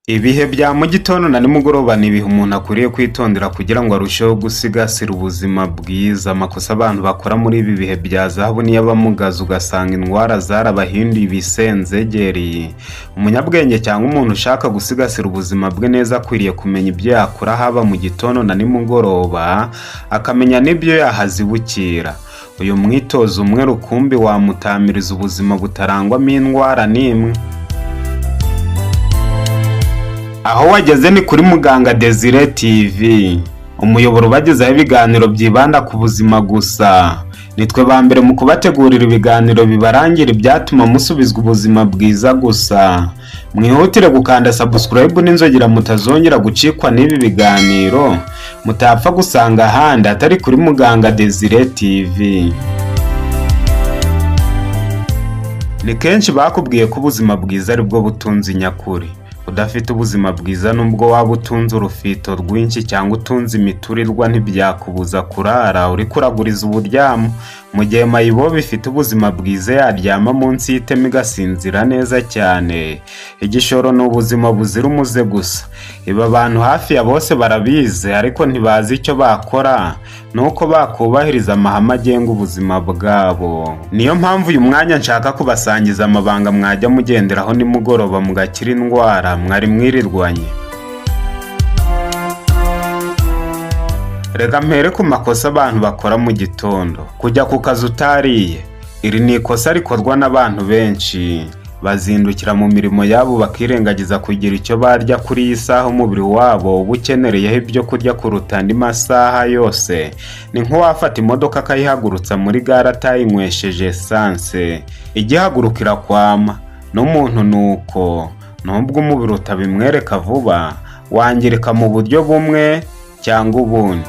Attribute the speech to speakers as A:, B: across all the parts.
A: Ibihe bya mu gitondo na nimugoroba ni ibihe umuntu akwiriye kwitondera kugira ngo arusheho gusigasira ubuzima bwiza. Amakosa abantu bakora muri ibi bihe bya zahabu niyo abamugaza, ugasanga indwara zarabahinduye ibisenzegeri. Umunyabwenge cyangwa umuntu ushaka gusigasira ubuzima bwe neza akwiriye kumenya ibyo yakora haba mu gitondo na nimugoroba, akamenya n'ibyo yahazibukira. Uyu mwitozo umwe rukumbi wamutamiriza ubuzima butarangwamo indwara n'imwe. Aho wageze ni kuri Muganga Desire TV, umuyoboro ubagezaho ibiganiro byibanda ku buzima gusa. Nitwe ba mbere mu kubategurira ibiganiro bibarangira ibyatuma musubizwa ubuzima bwiza gusa. Mwihutire gukanda subscribe n'inzogera mutazongera gucikwa n'ibi biganiro mutapfa gusanga ahandi atari kuri Muganga Desire TV. Ni kenshi bakubwiye ko ubuzima bwiza ari bwo butunzi nyakuri. Udafite ubuzima bwiza nubwo waba utunze urufito rwinshi cyangwa utunze imiturirwa ntibyakubuza kurara uri kuraguriza uburyamo. Mu gihe mayibobo ifite ubuzima bwiza yaryama munsi y'iteme igasinzira neza cyane. Igishoro ni ubuzima buzira umuze gusa. Ibi abantu hafi ya bose barabizi ariko ntibazi icyo bakora nuko bakubahiriza amahame agenga ubuzima bwabo. Niyo mpamvu uyu mwanya nshaka kubasangiza amabanga mwajya mugenderaho nimugoroba mugakira indwara mwari mwirirwanye. Reka mpere ku makosa abantu bakora mu gitondo. Kujya ku kazi utariye. Iri ni ikosa rikorwa n'abantu benshi. Bazindukira mu mirimo yabo bakirengagiza kugira icyo barya kuri iyi saha umubiri wabo uba ukenereyeho ibyo kurya kuruta andi masaha yose. Ni nk'uwafata imodoka akayihagurutsa muri gare atayinywesheje esanse, igihaguruka irakwama. N'umuntu ni uko, nubwo umubiri utabimwereka vuba, wangirika mu buryo bumwe cyangwa ubundi.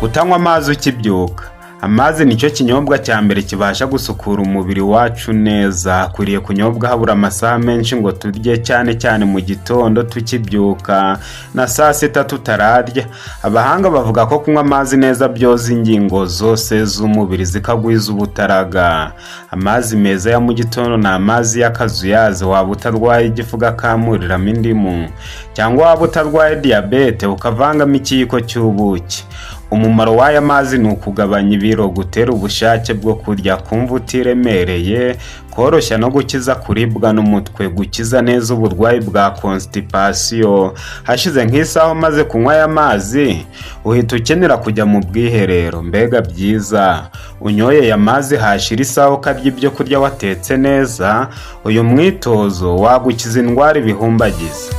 A: Kutanywa amazi ukibyuka. Amazi nicyo kinyobwa cya mbere kibasha gusukura umubiri wacu neza. Akwiriye kunyobwa habura amasaha menshi ngo turye, cyane cyane mu gitondo tukibyuka na saa sita tutararya. Abahanga bavuga ko kunywa amazi neza byoza ingingo zose z'umubiri zikagwiza ubutaraga. Amazi meza ya mu gitondo ni amazi y'akazuyaze, waba utarwaye igifu ugakamuriramo indimu, cyangwa waba utarwaye diyabete ukavangamo ikiyiko cy'ubuki. Umumaro w'aya mazi ni ukugabanya ibiro, gutera ubushake bwo kurya, kumva utiremereye, koroshya no gukiza kuribwa n'umutwe, gukiza neza uburwayi bwa constipation. Hashize nk'isaha umaze kunywa aya mazi uhita ukenera kujya mu bwiherero. Mbega byiza! Unyoye aya mazi hashira isaha ukarya ibyo kurya watetse neza. Uyu mwitozo wagukiza indwara ibihumbagiza.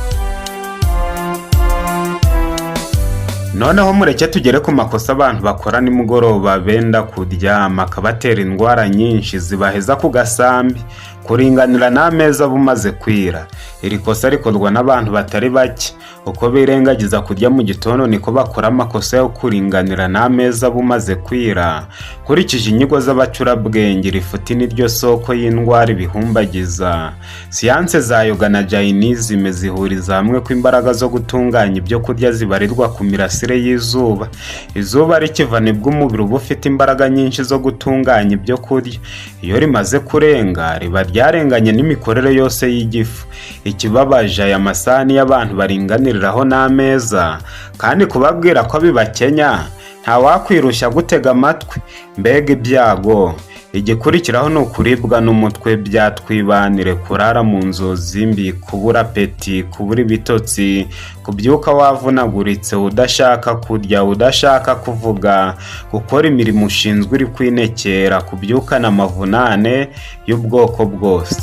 A: Noneho mureke tugere ku makosa abantu bakora nimugoroba benda kuryama akabatera indwara nyinshi zibaheza ku gasambi. Kuringanira n'ameza aba umaze kwira. Iri kosa rikorwa n'abantu batari bake. Uko birengagiza kurya mu gitondo niko bakora amakosa yo kuringanira n'ameza aba umaze kwira. Nkurikije inyigo z'abacurabwenge, iri futi niryo soko y'indwara ibihumbagiza. Siyanse za yoga na jayinisime zihuriza hamwe ko imbaraga zo gutunganya ibyo kurya zibarirwa ku mirasire y'izuba. Izuba rikiva nibwo umubiri uba ufite imbaraga nyinshi zo gutunganya ibyo kurya. Iyo rimaze kurenga riba ryarenganye n'imikorere yose y'igifu. Ikibabaje, aya masahani y'abantu baringaniriraho n'ameza, kandi kubabwira ko bibakenya ntawakwirushya gutega amatwi. Mbega ibyago! Igikurikiraho ni ukuribwa n'umutwe byatwibanire, kurara mu nzozi mbi, kubura apeti, kubura ibitotsi, kubyuka wavunaguritse, udashaka kurya, udashaka kuvuga, gukora imirimo ushinzwe uri kwinekera, kubyukana amavunane y'ubwoko bwose.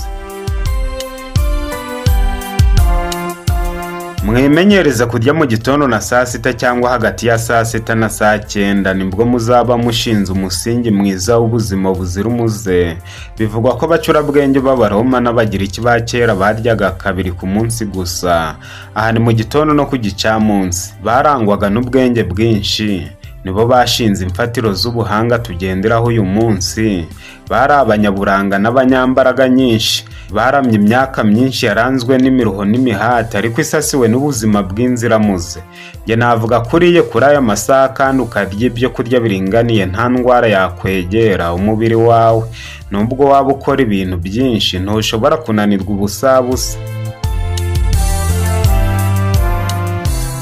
A: Mwimenyereze kurya mu gitondo na saa sita cyangwa hagati ya saa sita na saa cyenda, nibwo muzaba mushinze umusingi mwiza w'ubuzima buzira umuze. Bivugwa ko abacurabwenge b'Abaroma n'Abagiriki ba kera baryaga kabiri ku munsi gusa. Aha ni mu gitondo no ku gicamunsi. Barangwaga n'ubwenge bwinshi Nibo bashinze imfatiro z'ubuhanga tugenderaho uyu munsi. Bari abanyaburanga n'abanyambaraga nyinshi. Baramye imyaka myinshi yaranzwe n'imiruho n'imihati, ariko isasiwe n'ubuzima bw'inziramuze. Njye navuga kuriye kuri aya masaha kandi ukarya ibyo kurya biringaniye, nta ndwara yakwegera umubiri wawe. Nubwo waba ukora ibintu byinshi, ntushobora kunanirwa ubusabusa.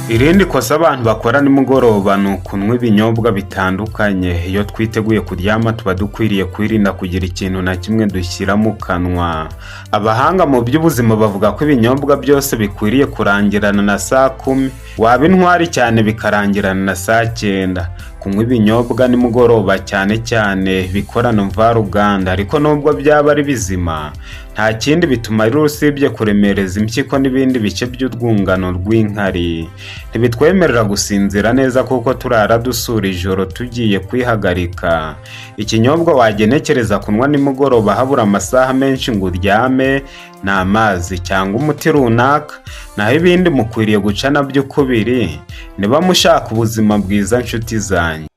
A: Irindi kosa abantu bakora nimugoroba ni ukunywa ibinyobwa bitandukanye. Iyo twiteguye kuryama tuba dukwiriye kwirinda kugira ikintu na kimwe dushyira mu kanwa. Abahanga mu by'ubuzima bavuga ko ibinyobwa byose bikwiriye kurangirana na 10:00, waba intwari cyane bikarangirana na 9:00. Kunywa ibinyobwa nimugoroba cyane cyane bikorano mvaruganda, ariko nubwo byaba ari bizima, nta kindi bituma rero usibye kuremereza impyiko n'ibindi bice by'urwungano rw'inkari. Ntibitwemerera gusinzira neza kuko turara dusura ijoro tugiye kwihagarika. Ikinyobwa wagenekereza kunywa nimugoroba habura amasaha menshi ngo uryame ni amazi cyangwa umuti runaka, naho ibindi mukwiriye guca nabyo uko biri niba mushaka ubuzima bwiza, nshuti zanjye.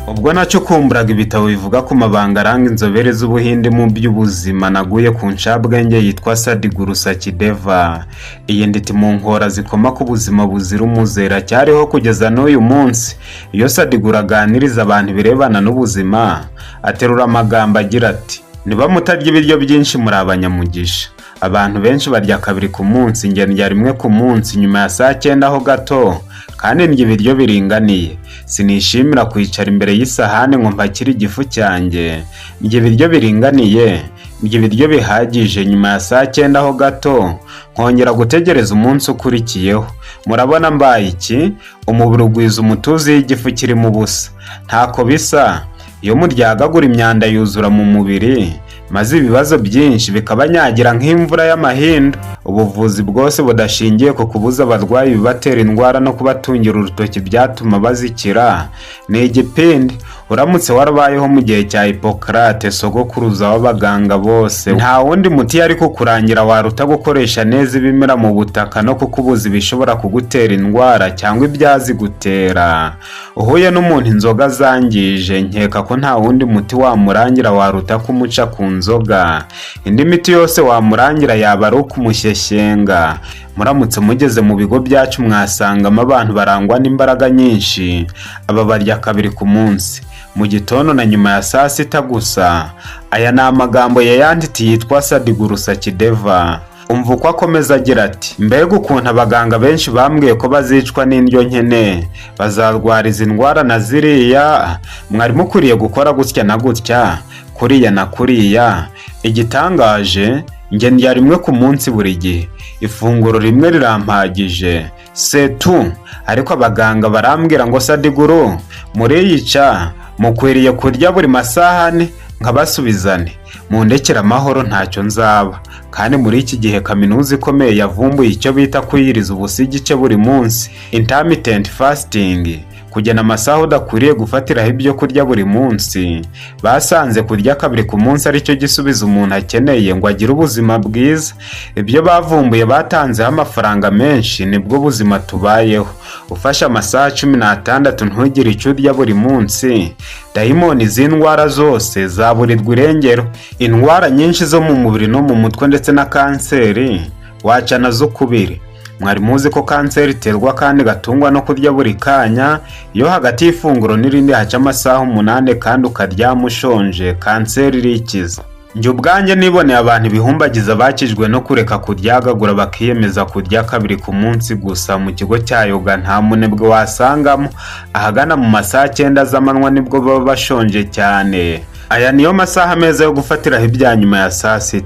A: Ubwo nacukumburaga ibitabo bivuga ku mabanga aranga inzobere z'Ubuhinde mu by'ubuzima, naguye ku ncabwenge yitwa Sadhguru Satyadeva. Iyi nditi mu nkora zikoma ku buzima buzira umuze iracyariho kugeza n'uyu munsi. Iyo Sadhguru aganiriza abantu ibirebana n'ubuzima, aterura amagambo agira ati: niba mutarya ibiryo byinshi muri abanyamugisha. Abantu benshi barya kabiri ku munsi, njye ndya rimwe ku munsi nyuma ya 9:00 ho gato, kandi ndya ibiryo biringaniye. Sinishimira kwicara imbere y'isahani ngo mpakire igifu cyanjye. Ndya ibiryo biringaniye, ndya ibiryo bihagije nyuma ya 9:00 ho gato, nkongera gutegereza umunsi ukurikiyeho. Murabona mbaye iki? Umubiri ugwiza umutuzo iyo igifu kirimo ubusa. Ntako bisa, iyo muryagagura imyanda yuzura mu mubiri, maze ibibazo byinshi bikabanyagira nk'imvura y'amahindu. Ubuvuzi bwose budashingiye ku kubuza abarwayi ibibatera indwara no kubatungira urutoki byatuma bazikira ni igipindi. Uramutse warabayeho mu gihe cya Hippocrate, sogokuruza w'abaganga bose, nta wundi muti yari kukurangira waruta gukoresha neza ibimera mu butaka no kukubuza ibishobora kugutera indwara cyangwa ibyazigutera. Uhuye n'umuntu inzoga zangije, nkeka ko nta wundi muti wamurangira waruta kumuca ku nzoga. Indi miti yose wamurangira yaba ari ukumushyeshyenga. Muramutse mugeze mu bigo byacu mwasangamo abantu barangwa n'imbaraga nyinshi. Aba barya kabiri ku munsi, mu gitondo na nyuma ya 6:00 gusa. Aya ni amagambo yayanditse yitwa Sadhguru Satyadeva. Umva uko akomeza agira ati: mbega ukuntu abaganga benshi bambwiye ko bazicwa n'indyo nkene, bazarwara izi ndwara na ziriya, mwari mukwiriye gukora gutya na gutya, kuriya na kuriya. Igitangaje, njye ndya rimwe ku munsi buri gihe, ifunguro rimwe rirampagije, setu. Ariko abaganga barambwira ngo Sadhguru muriyica, mukwiriye kurya buri masaha ane. Nkabasubizane, mundekere amahoro ntacyo nzaba. Kandi muri iki gihe kaminuza ikomeye yavumbuye icyo bita kwiyiriza ubusa igice buri munsi, intermittent fasting, kugena amasaha udakwiriye gufatiraho ibyo kurya buri munsi. Basanze kurya kabiri ku munsi aricyo gisubizo umuntu akeneye ngo agire ubuzima bwiza. Ibyo bavumbuye batanzeho amafaranga menshi, nibwo buzima tubayeho. Ufashe amasaha 16 ntugire icyo urya buri munsi, dayimoni z'indwara zose zaburirwa irengero. Indwara nyinshi zo mu mubiri no mu mutwe ndetse na kanseri waca nazo ukubiri. Mwari muzi ko kanseri iterwa kandi gatungwa no kurya buri kanya? Iyo hagati y'ifunguro n'irindi haca amasaha 8 kandi ukaryama ushonje, kanseri irikiza. Njye ubwanjye niboneye abantu ibihumbagiza bakijwe no kureka kuryagagura bakiyemeza kurya kabiri ku munsi gusa. Mu kigo cya yoga nta munebwe wasangamo. Ahagana mu masaha 9 z'amanywa nibwo baba bashonje cyane. Aya niyo masaha meza yo gufatiraho ibya nyuma ya 6:00.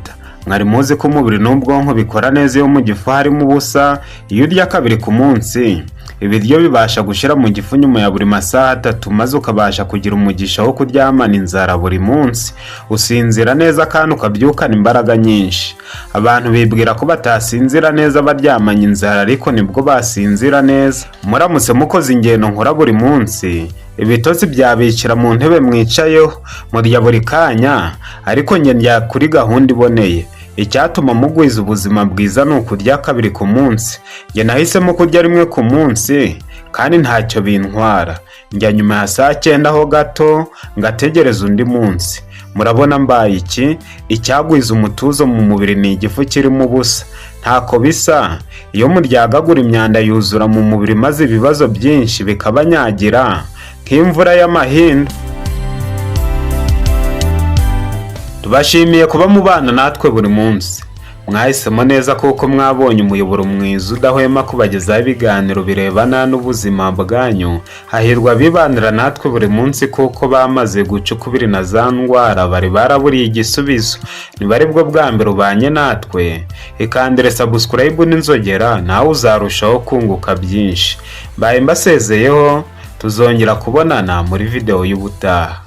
A: Mwari muzi ko umubiri n'ubwonko bikora neza iyo mu gifu harimo ubusa? Iyo urya kabiri ku munsi, ibiryo bibasha gushira mu gifu nyuma ya buri masaha 3, maze ukabasha kugira umugisha wo kuryamana inzara buri munsi. Usinzira neza kandi ukabyukana imbaraga nyinshi. Abantu bibwira ko batasinzira neza baryamanye inzara, ariko nibwo basinzira neza. Muramutse mukoze ingendo nkora buri munsi, Ibitotsi byabicira mu ntebe mwicayeho. Murya buri kanya, ariko njye ndya kuri gahunda iboneye. Icyatuma mugwiza ubuzima bwiza ni ukurya kabiri ku munsi. Njye nahisemo kurya rimwe ku munsi kandi ntacyo bintwara. Njya nyuma ya saa 9 ho gato, ngategereza undi munsi. Murabona mbaye iki? Icyagwiza umutuzo mu mubiri ni igifu kirimo ubusa. Ntako bisa iyo muryagagura, imyanda yuzura mu mubiri maze ibibazo byinshi bikabanyagira nk'imvura y'amahindu. Tubashimiye kuba mubana natwe buri munsi. Mwahisemo neza kuko mwabonye umuyoboro mwiza udahwema kubagezaho ibiganiro birebana n'ubuzima bwanyu. Hahirwa abibanira natwe buri munsi kuko bamaze guca ukubiri na za ndwara bari baraburiye igisubizo. Niba ari bwo bwa mbere ubanye natwe, ikandire subscribe n'inzogera, nawe uzarushaho kunguka byinshi. Mbaye mbasezeyeho, tuzongera kubonana muri videwo y'ubutaha.